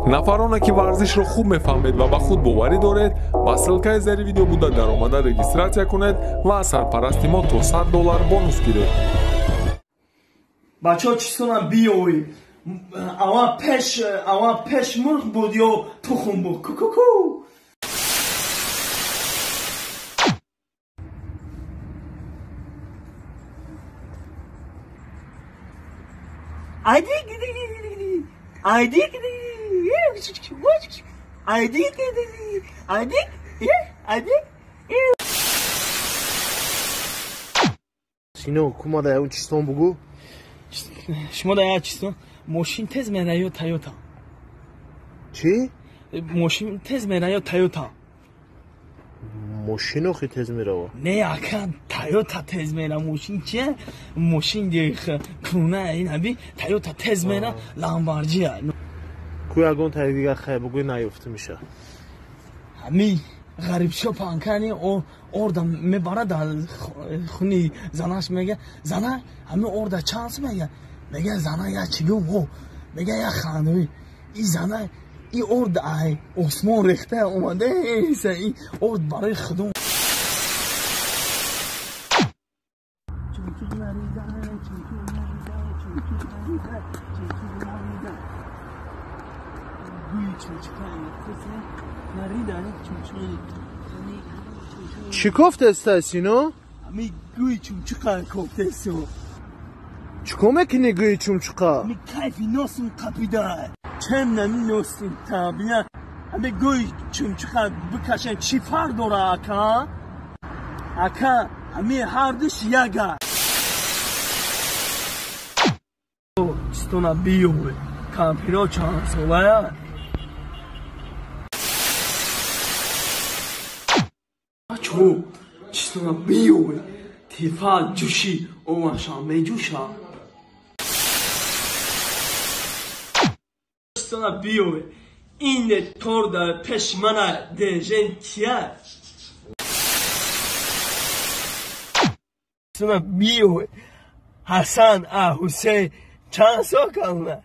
Нафароне ки варзишро хуб мефаҳмед ва ба худ боварӣ доред, ба ссилкаи зери видео буда даромада регистратсия кунед ва аз сарпарасти мо то $100 бонус гиред. Бачаҳо чистонам биёвед. Ава пеш мурғ буд ё тухм буд? Ку-ку-ку. Айди айди айди айди айди. Сино, кума да он чистон бугу? Шумо да як чистон мошин тез мера ё Тойота? Чӣ? Мошин тез мера ё Тойота? Мошин охи тез мерава. Не, ака, Тойота тез мера, мошин чия? Мошин куна ин аби Тойота тез мера, Ламборджия. Ку ягон таи дигар хай бугӯй наёфта меша. Ҳами ғарибшо панкани орда мебарад дар хуни занаш мега, зана ҳами орда чанд мега? Мега зана я чӣ гум? О, мега я хануи. И зана и орд ай осмон рехта омада и орд барои худо. Чӣ кофтеста, Сино? Ами гӯи чумчуқа кофтесу. Чӣ кор мекунӣ гӯи чумчуқа? Ами кайфи носум қапида. Чем нами носум табия? Ами гӯи чумчуқа бикашем чӣ фарқ дора, ака? Ака, ами ҳардуш яга. Чистона биёве. Кампиро чанд солая? Бачо, чистона биёве. Тифа ҷӯши оваша меҷӯша. Чистона биёве. Ин торда пеш мана дежен кия? Чистона биёве. Ҳасан а Ҳусейн чанд сол кална?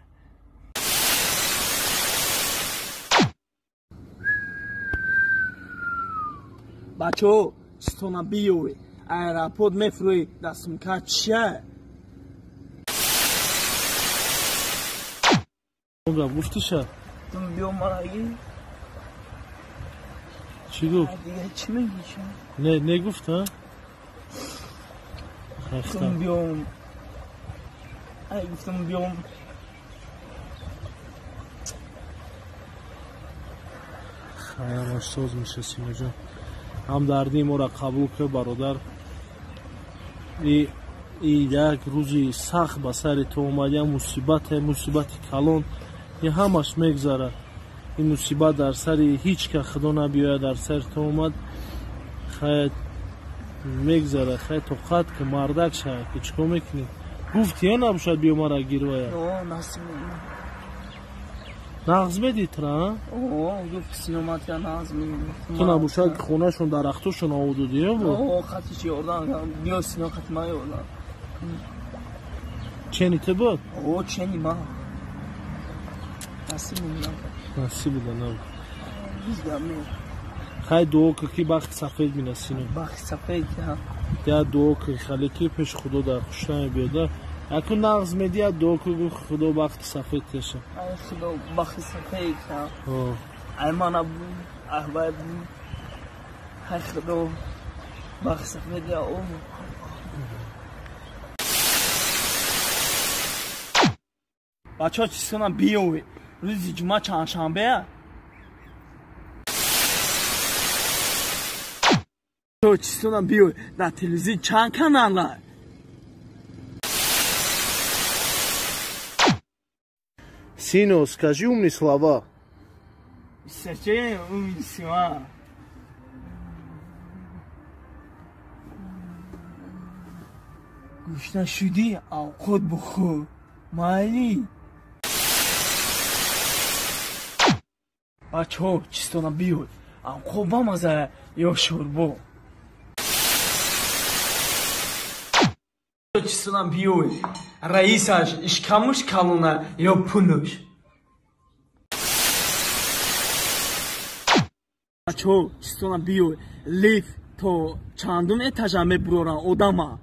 Бачаҳо, чистона биёве. Аэропорт мефурӯи дар сумка чия? Гуфтиша? Биё мараги. Чӣ гуфт? Дига чӣ мегӣ? Не, не гуфт, а? Гуфтам биём. Ай, гуфтам биём. Хаямаш соз меша, Синоҷон. Ҳамдардии моро қабул кар, бародар. И як рӯзи сахт ба сари ту омад, як мусибате, мусибати калон. Ин ҳамаш мегзарад. Ин мусибат дар сари ҳеҷ кас худо набиёяд, дар сари ту омад. Хай мегзарад, хай тоқат ки мардак шава, ки чӣ кор мекунӣ? Гуфти я набошад биё мара гирвая? Нағз медид тра? О, гуфт синоматия нағз медид. Ту набошад хонашон дарахтошон овудуди ё буд? О, хатиш ёрдам, биё сино хати ман ёрдам. Чени ту буд? О, чени ман. Насиб буда. Насиб буда, набуд. Ҳеҷ гап не. Хай дуо кун ки бахти сафед бина, Сино. Бахти сафед, я. Я дуо кун хале ки пеши худо дар хушна биёда. Аку нағз медиҳад, дуо кун гу худо бахти сафед теша. Ай худо бахти сафед я. Ай мана бу, ай вай бу. Ай худо бахти сафед я. Бачаҳо чистона биёвед. Рӯзи ҷумъа чандшанбея? Чистона биёвед. Дар телевизор чанд канала? Сино, скажи умные слова. Зачем умные слова? Гӯшна шудӣ, авқот бухӯр. Майли. Бачаҳо, чистона биёд. Авқот бамаза ё шӯрбо? Чистона биёд. Раисаш ишкамуш калона ё пулуш? Бачо, чистона биё, лифт то чандум этажа мебуроран одама?